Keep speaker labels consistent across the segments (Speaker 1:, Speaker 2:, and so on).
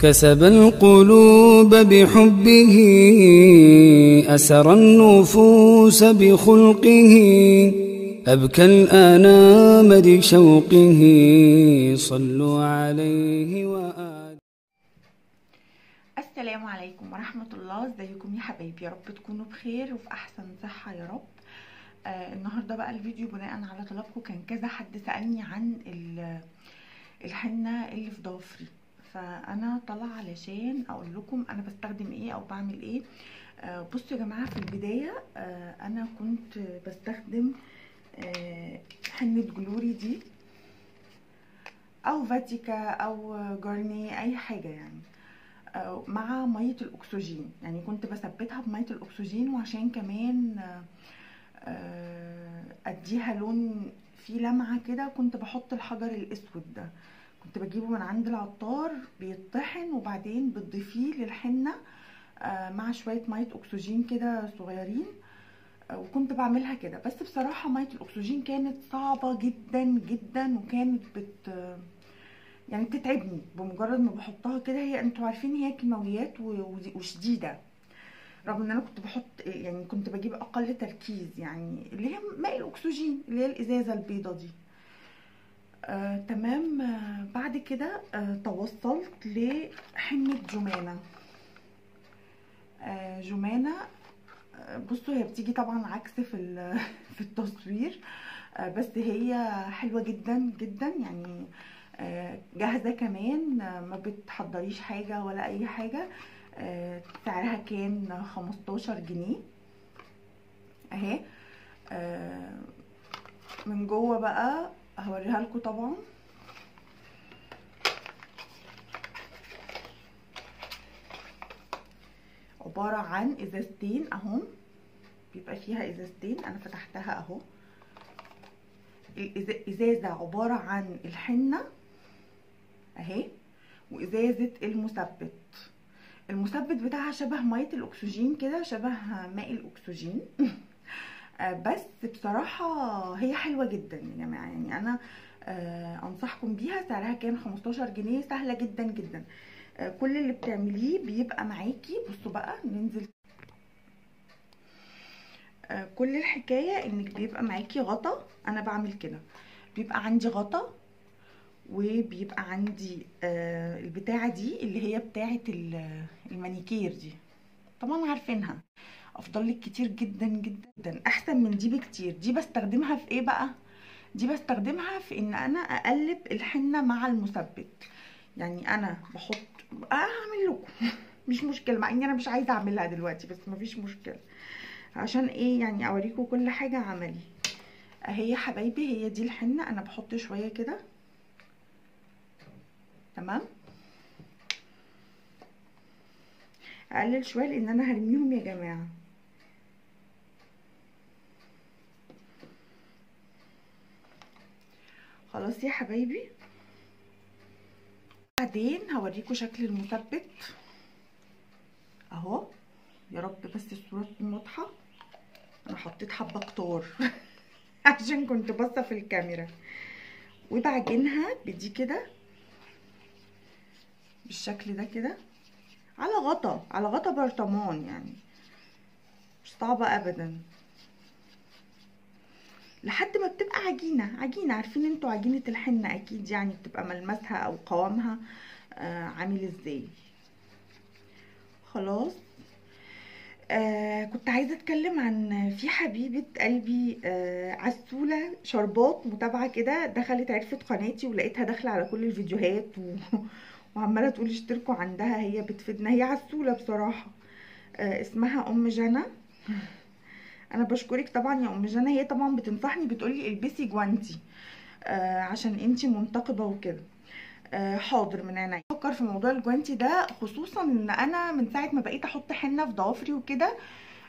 Speaker 1: كسب القلوب بحبه، أسر النفوس بخلقه، أبكى الأنام بشوقه، صلوا عليه وآله.
Speaker 2: السلام عليكم ورحمة الله. ازيكم يا حبايبي؟ يا رب تكونوا بخير وفي أحسن صحة يا رب. النهارده بقى الفيديو بناء على طلبكم، كان كذا حد سألني عن الحنة اللي في ضوافري، فانا طالعه علشان اقول لكم انا بستخدم ايه او بعمل ايه. بصوا يا جماعة، في البداية انا كنت بستخدم حنة جلوري دي او فاتيكا او جارنيه، اي حاجة يعني، مع مية الاكسجين. يعني كنت بثبتها بميه الاكسجين، وعشان كمان اديها لون فيه لمعة كده كنت بحط الحجر الاسود ده، كنت بجيبه من عند العطار بيطحن، وبعدين بتضيفيه للحنه مع شوية مية اكسجين كده صغيرين، وكنت بعملها كده. بس بصراحة مية الاكسجين كانت صعبة جدا جدا، وكانت يعني بتتعبني بمجرد ما بحطها كده. هي انتوا عارفين هي كيماويات وشديده، رغم ان انا كنت بحط، يعني كنت بجيب اقل تركيز، يعني اللي هي ماء الاكسجين اللي هي الازازه البيضة دي. تمام. بعد كده توصلت لحنه جمانه. جمانه، بصوا هي بتيجي طبعا عكس في في التصوير، بس هي حلوة جدا جدا يعني، جاهزة كمان، ما بتحضريش حاجة ولا اي حاجة. سعرها كان 15 جنيه اهي. من جوه بقى هوريها لكم طبعا. عبارة عن ازازتين اهم، بيبقى فيها ازازتين، انا فتحتها اهو. الازازه عبارة عن الحنة اهي، وازازه المثبت. المثبت بتاعها شبه مية الاكسجين كده، شبه ماء الاكسجين بس بصراحة هي حلوة جدا يا جماعة، يعني انا انصحكم بيها. سعرها كان 15 جنيه، سهلة جدا جدا. كل اللي بتعمليه بيبقى معاكي. بصوا بقى ننزل. كل الحكاية انك بيبقى معاكي غطا. انا بعمل كده، بيبقى عندي غطا، وبيبقى عندي البتاعه دي اللي هي بتاعه المانيكير دي، طبعا عارفينها، افضل لك كتير جدا جدا، احسن من دي بكتير. دي بستخدمها في ايه بقى؟ دي بستخدمها في ان انا اقلب الحنة مع المثبت. يعني انا بحط، هعمل لكم مش مشكلة، مع اني انا مش عايزه اعملها دلوقتي، بس مفيش مشكلة، عشان ايه يعني، اوريكم كل حاجة عملي اهي يا حبايبي. هي دي الحنة، انا بحط شوية كده، تمام، اقلل شوية لان انا هرميهم يا جماعة. خلاص يا حبايبي، بعدين هوريكم شكل المثبت اهو. يا رب بس الصورة تكون واضحة. انا حطيت حبه كتار عشان كنت باصة في الكاميرا. وبعجنها بدي كده بالشكل ده كده، على غطا، على غطا برطمان، يعني مش صعبة ابدا، لحد ما بتبقى عجينه عجينه. عارفين انتوا عجينه الحنة اكيد، يعني بتبقى ملمسها او قوامها عامل ازاي. خلاص. كنت عايزه اتكلم عن في حبيبه قلبي عسوله شربات، متابعه كده، دخلت عرفت قناتي ولقيتها داخله على كل الفيديوهات وعماله تقول اشتركوا عندها، هي بتفيدنا، هي عسوله بصراحة. اسمها ام جنى. انا بشكرك طبعا يا ام جنى. هي طبعا بتنصحني، بتقولي البسي جوانتي عشان انتي منتقبه وكده. حاضر من عينيا. بفكر في موضوع الجوانتي ده، خصوصا ان انا من ساعة ما بقيت احط حنة في ضوافري وكده،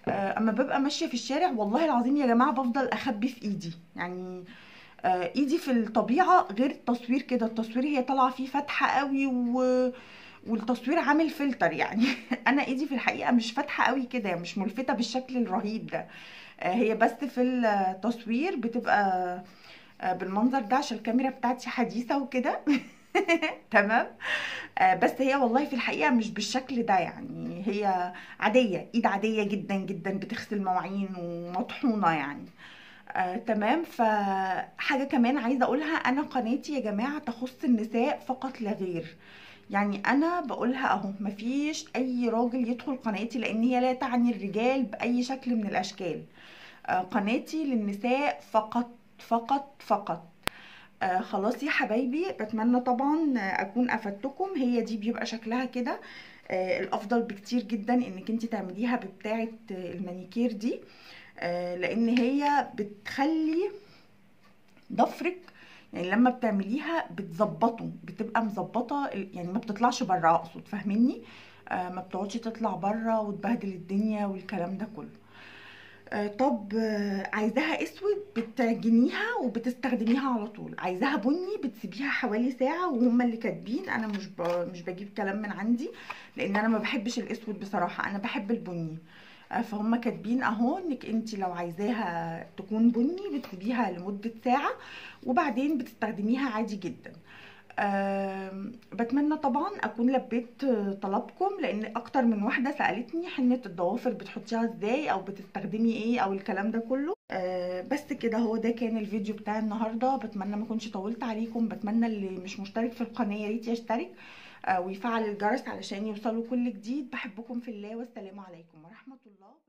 Speaker 2: اما ببقى ماشية في الشارع والله العظيم يا جماعة بفضل اخبي في ايدي، يعني ايدي في الطبيعة غير التصوير كده. التصوير هي طالعه فيه فاتحة قوي والتصوير عامل فلتر يعني انا ايدي في الحقيقة مش فاتحة قوي كده، يعني مش ملفته بالشكل الرهيب ده. هي بس في التصوير بتبقى بالمنظر ده عشان الكاميرا بتاعتي حديثه وكده. تمام. بس هي والله في الحقيقة مش بالشكل ده، يعني هي عادية، ايد عادية جدا جدا، بتغسل مواعين ومطحونه يعني. تمام. فحاجه كمان عايزه اقولها، انا قناتي يا جماعة تخص النساء فقط لا غير، يعني انا بقولها اهو، مفيش اي راجل يدخل قناتي لان هي لا تعني الرجال باي شكل من الاشكال. قناتي للنساء فقط فقط فقط. خلاص يا حبايبي، بتمنى طبعا اكون افدتكم. هي دي بيبقى شكلها كده. الافضل بكتير جدا انك انت تعمليها ببتاعه المانيكير دي، لان هي بتخلي ضفرك، يعني لما بتعمليها بتظبطه، بتبقى مظبطه، يعني ما بتطلعش بره، اقصد فاهميني؟ ما بتقعدش تطلع بره وتبهدل الدنيا والكلام ده كله. طب عايزاها اسود بتعجنيها وبتستخدميها على طول، عايزاها بني بتسيبيها حوالي ساعة، وهم اللي كاتبين، انا مش بجيب كلام من عندي لان انا ما بحبش الاسود بصراحة، انا بحب البني. فهم كاتبين اهو انك انت لو عايزاها تكون بني بتسيبيها لمدة ساعة وبعدين بتستخدميها عادي جدا. بتمنى طبعا اكون لبيت طلبكم، لان اكتر من واحدة سالتني حنة الضوافر بتحطيها ازاي او بتستخدمي ايه او الكلام ده كله. بس كده، هو ده كان الفيديو بتاع النهارده. بتمنى ما اكونش طولت عليكم، بتمنى اللي مش مشترك في القناة يا ريت يشترك ويفعل الجرس علشان يوصلوا كل جديد. بحبكم في الله، والسلام عليكم ورحمة الله.